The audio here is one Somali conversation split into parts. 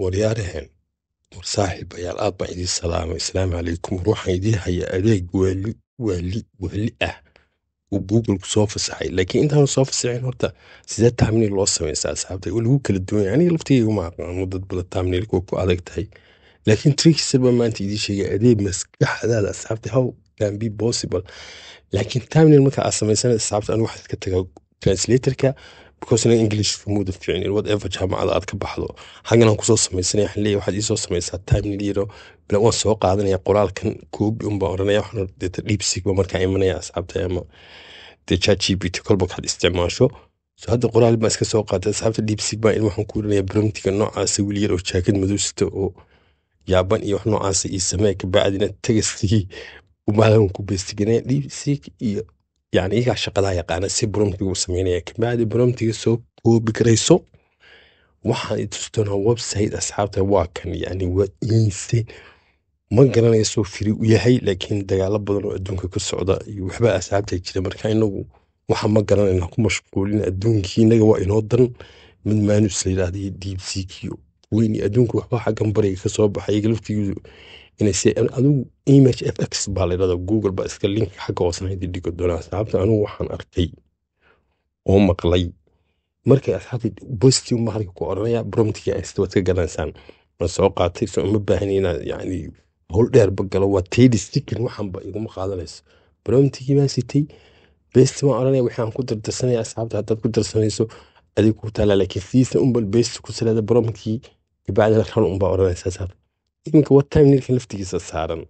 Waryaarahen, war saaxiibayaal, aad baan idiin salaamay. Asalaamu calaykum. Ruuxan idiin haya adeeg waali waali waali ah uu Google soo fasaxay, laakiin intaanu soo fasaxin horta sidee thumbnail loo sameystaa? Asxaabta waa lagu kala duwan yahay. Aniga laftayga ma aqaano, dad badan thumbnailka waa ku adag tahay, laakiin tricks baa maanta idiin sheegay, adeeg maskaxdaada, asxaabta, how can be possible. Laakiin thumbnail marka aad sameysanaysa, asxaabta, anigu waxaad ka tagaa translatorka because ina English kumuda fiicnin. Whatever jaamacada aad ka baxdo, xaggan aan kusoo sameysanaya. Waxaan leeyahay, waxaad iisoo sameysaa thumbnail yaro bila. Waan soo qaadanaya qoraalkan, copy un baan oranaya. Waxaan deeta DeepSeek ba markaa imanaya, asxaabta, ama dee ChatGPT kolba kaad isticmaasho. So hadda qoraal baan iska soo qaatay, asxaabta. DeepSeek baan in waxaan ku oranaya promptiga noocaasa, wiil yar oo jaakad madow sita oo yaaban iyo wax noocaasa ii samee. Kabacdina textigii umaadan ku paste ganaya. DeepSeek iyo yani iyagaa shaqadaa yaqaana si promptiga u sameynaya. Kabacdi promptiga soo copy garayso. Waxaan i tusi doonaa website, asxaabta. Waa kan, yani waa insane. Ma garanayo free u yahay, laakiin dagaalo badan oo adduunka ka socda iyo waxba, asxaabta, jira. Marka inagu waxa ma garanayna, ku mashquulin adduunkii. Inaga waa inoo dan mid Manus la yidhaahda iyo DeepSeek iyo weyn iyo adduunka waxba xaggan bariga ka soo baxay. Iyaga laftigiisu inay si adigu Image FX baa la yidhahdaa, Google baa iska link xagga hoosena idin dhigi doonaa, asxaabta. Anigu waxaan arkay oo maqlay markay, asxaabta, paste uma halka ku oranaya promptiga haysta waad ka garanaysaan. Waan soo qaatay, so uma baahni inaad yani howl dheerba galo. Waa 30 second, waxanba iguma qaadanayso. Promptigii baan sitay, paste waan oranaya. Waxaan ku dardarsanaya, asxaabta, haddaad ku darsanayso adig ku taala, laakiin sidiisa unba paste ku saleeda promptkii, kabacdina run unbaa oranaysa, asxaabta. Iminka waa thumbnailka laftigiisa saaran.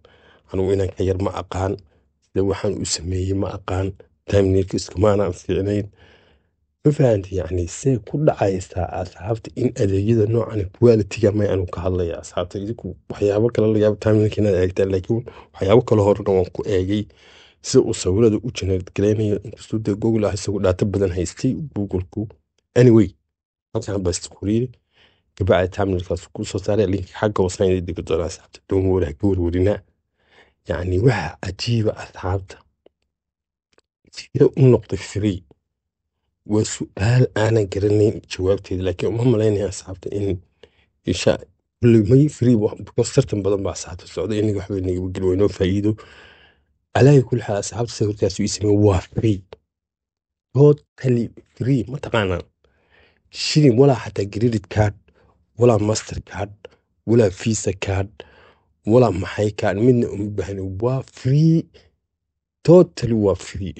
Anigu inaan ka yar ma aqaan sida waxaan u sameeyey, ma aqaan thumbnailka iskumaanaan fiicnayn, ma fahantay? Yani see ku dhacaysaa, asxaabta, in adeegyada noocan quality-ga may anu ka hadlaya, asxaabta? Idinku waxyaabo kale laga yaabo timelinka inaad eegtaan, laakiin waxyaabo kale horena waan ku eegay sida uu sawirada u generate gareynayo, inkastuu dee Google ah isagu data badan haystay Googleku. Anyway, halkan baa isku yiri, kabacdi thumbnailkaas ku soo saaray. Link xagga hoosaan idin dhigi doonaa, asxaabta. Don't worry, ha ka warwarina. Yani waxa cajiiba, asxaabta, sidee u noqday free? Waa su-aal aanan garanayn jawaabteeda, laakiin uma malaynaya, asxaabta, in insha kulley may free because tartan badan baa, asxaabta, socda. Inaga waxba nagama gelin, waa inoo faa'iido. Alaahi kulli xaal, asxaabta, sawirkaas ii sameeyey waa free, totally free. Ma taqaanaan shilin, walaa xataa credit card, walaa Master Card, walaa Visa card, walaa maxay card, midna uma baahni. Waa free, totally waa free.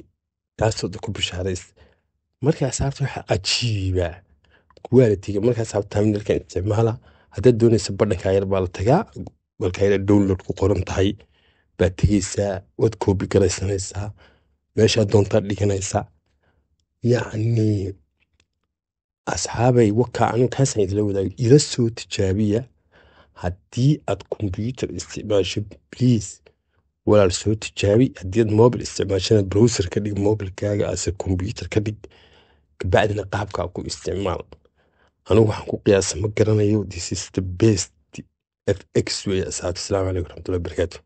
Taasoo da ku bishaaraysa. Marka, asxaabta, waxa cajiiba quality-ga. Marka, asxaabta, thumbnailkan isticmaala. Haddaad doonaysa, badhanka yar baa la tagaa, balka yar download ku qoran tahay baad tegeysaa, waad copy garaysanaysaa, meeshaad doontaad dhiganaysaa. Yacni, asxaabay, wakaa anigu kaasaan idila wadaagay. Ila soo tijaabiya. Haddii aad computer isticmaasho, please, walaal, soo tijaabi. Haddii aad mobile isticmaashana, browser ka dhig mobilkaaga ase computer ka dhig, kabacdina qaabkaa ku isticmaal. Anigu waxaan ku qiyaasa ma garanayo. This is the best FX wey, asxaabta. Asalaamu calaykum waraxmatullahi wabarakaatu.